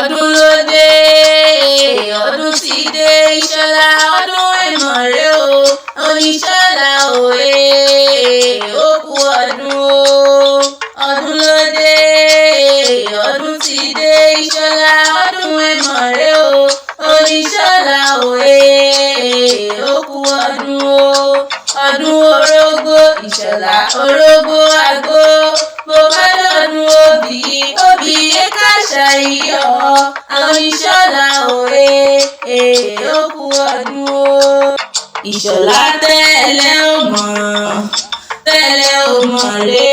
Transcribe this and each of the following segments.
Ọdún ló dé, ọdún ti dé, Ìṣọ̀lá, ọdún ẹ̀mọ̀ rẹ o, oníṣọ́lá òwe, ó kú ọdún o. Ọdún ló dé, ọdún ti dé, Ìṣọ̀lá, ọdún ẹ̀mọ̀ rẹ o, oníṣọ́lá òwe, ó kú ọdún o. Ọdún orógbó, Ìṣọ̀lá, orógbó àgbo, bó bá lọ́dún òbí, òbí ẹ̀ka ṣàyọ̀, oníṣọ́lá òwe, ó kú ọdún o. Ìṣọ̀lá tẹ́lẹ̀ ò mọ̀, tẹ́lẹ̀ ò mọ̀ rè,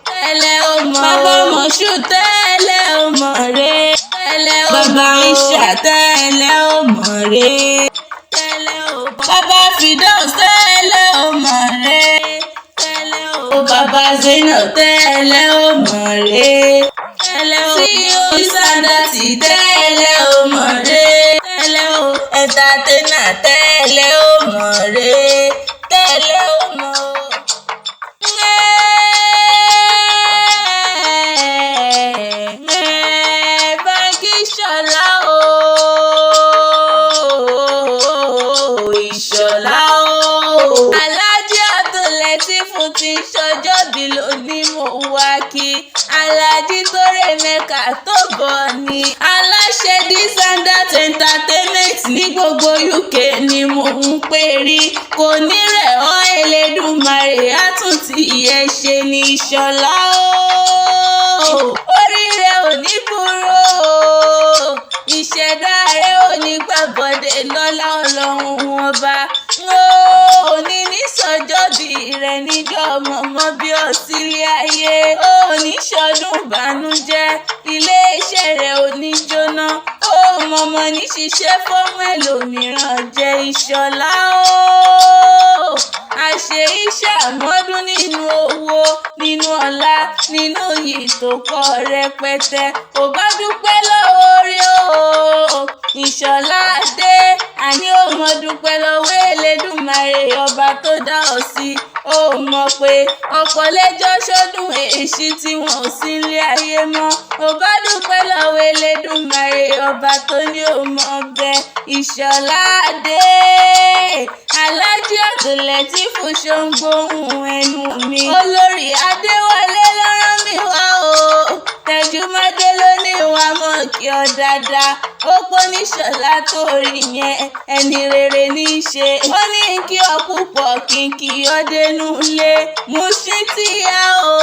tẹ́lẹ̀ ò mọ̀. Bàbá Mọ̀ṣú tẹ́lẹ̀ ò mọ̀ rè, tẹ́lẹ̀ ò mọ̀. Bàbá Ìṣà tẹ́lẹ̀ ò mọ̀ rè, tẹ́lẹ̀ ò mọ̀. Bàbá Fidos tẹ́lẹ̀ ò mọ̀ rè, tẹ́lẹ̀ ò mọ̀. Bàbá Zainab tẹ́lẹ̀ ò mọ̀ rè, tẹ́lẹ̀ ò mọ̀. CEO Sandati tẹ́lẹ̀ ò mọ̀ rè, tẹ́lẹ̀ ò. Entertainer tẹ́lẹ̀ ò mọ̀ rè, tẹ́lẹ̀ ò mọ̀. Báńkì Ìṣọ̀lá o, Ìṣọ̀lá o. Alhaji Abdul-Lateef tí ń ṣọjọ́bí lónìí mò ń wá kí. Alhaji tó rè Mẹ́ka tó bọ̀ ni. Aláṣẹ Descendant Entertainment ní gbogbo UK ni mò ń pè rí. Kò ní rẹ̀ ọ́, Elédùmarè á tún ti ẹ̀ ṣe ní Ìṣọ̀lá o. Orí rẹ̀ ò ní burú o. Ìṣẹ̀dá rẹ̀ ò ní gbàbọ̀dé lọ́lá Ọlọ́run ọba. Òní ní sọjọ́bí rẹ̀ níjọ́ mọ̀mọ́ bí ọ sílé ayé. Òní ṣọdún ìbànújẹ́, ilé-iṣẹ́ rẹ̀ ò ní jóná. Ó mọ̀mọ́ ní ṣiṣẹ́ fọ́mọ ẹlòmíràn jẹ́ Ìṣọ̀lá o. Àṣẹ iṣẹ́ àmọ́dún nínú owó, nínú ọlá, nínú iyì tó pọ̀ rẹpẹtẹ. Ò bá dúpẹ́ lọ́wọ́ orí o. Ìṣọ̀lá dé, àní ó mọ dúpẹ́ lọ́wọ́ Elédùmarè ọba tó dá ọ sí. Ó mọ̀ pé ọ̀pọ̀ lẹ́jọ́ ṣọdún èṣí tí wọn ò sí nílé ayé mọ́. Ò bá dúpẹ́ lọ́wọ́ Elédùmarè ọba tó ní ó mọ̀ bẹ́. Ìṣọ̀lá dé, Alhaji Abdul-Lateef ṣòǹgbóhùn ẹnu mi. Olórí Adéwọlé ló rán mi wá o. Tẹjúmọ́dé ló ní wàá mọ̀ kí ọ dáadáa. Ó pọ́ níṣọ̀lá tó rí yẹn, ẹni rere ní í ṣe. Ó ní kí ọ púpọ̀ kí n kí ọ dénú ilé. Mushin ti yá o,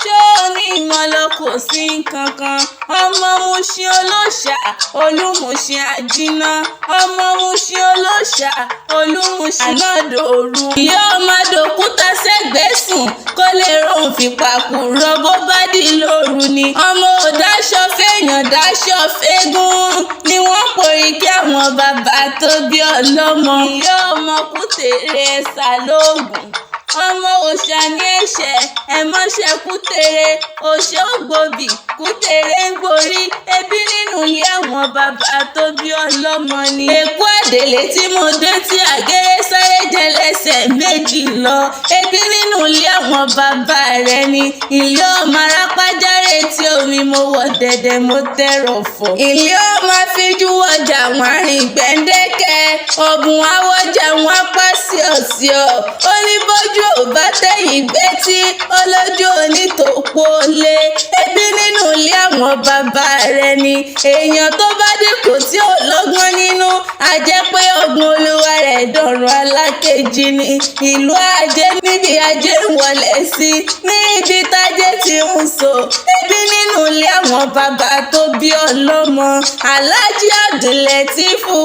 ṣó o ní ìmọ̀lọ kò sí nǹkan kan. Ọmọ Mushin olóòṣà, Olúmushin àjínà. Ọmọ Mushin olóòṣà, Olúmushin ànádòru. Ìyá ọmọdé òkúta sẹ́gbẹ̀ẹ́ sùn kó lè rohùn fìpàkùrọ̀ bó bá di lóru ni. Ọmọ ò dáṣọ fẹ́yàn dáṣọ fẹ́gùn ni wọ́n porí kí àwọn bàbá tó bí ọlọ́mọ. Ìyá ọmọ Kútèrè ẹ̀sà lóògùn. Ọmọ òòṣà ní ẹ̀ṣẹ̀, ẹ̀mọ́ṣẹ́ Kútèrè, òṣè ògbóbì, Kútèrè ń gborí, ebi nínú ilé àwọn bàbá tó bí ọlọ́mọ ni. Èkó àdèlé tí mo dé tí àgéré sáré jẹ lẹ́sẹ̀ méjì lọ, ebi nínú ilé àwọn bàbá rẹ̀ ni. Ilé ọmọ arápájáre tí omi mo wọ̀ dẹ̀dẹ̀ mo tẹ̀rọ̀ fọ̀. Ilé ọmọ afíjú wọjà wọn rìn gbẹ̀ǹdẹ̀kẹ́, ọ̀bùn awọ́jà wọn pa síọ̀síọ̀. Ó ní bójú ò bá tẹ̀yìn gbẹ́tí, olójú onítòpó lé. Ebi nínú ilé àwọn bàbá rẹ̀ ni. Èèyàn tó bá dínkù tí ò lọ́gbọ́n nínú, a jẹ́ pé ọgbọ́n olúwa rẹ̀ dọ̀rùn alákejì ni. Ìlú ajé níbi ajé ń wọlé sí, níbi tájé ti ń so. Ebi nínú ilé àwọn bàbá tó bí ọlọ́mọ. Alhaji Abdul-Lateef o,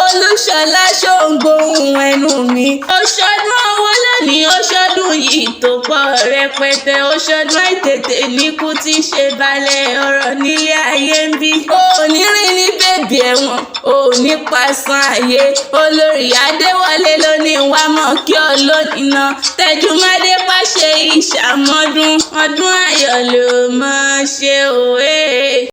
Olúṣọlá ṣòǹgbóhùn ẹnu mi. Ó ṣọdún owó lónìí, ó ṣọdún yìí tó pọ̀ rẹpẹtẹ. Ó ṣọdún àìtètè níkú tí ṣe balẹ̀ ọ̀rọ̀ nílé ayé ń bí. Ó ní rìn ní bèbí ẹ̀wọ̀n, ó ní pàṣán ayé. Olórí Adéwọlé ló ní wàá mọ̀ kí ọ lónìí náà. Tẹjúmọ́dé pàṣẹ ìṣàmọ́dún, ọdún ayọ̀ ló máa ṣe òwe.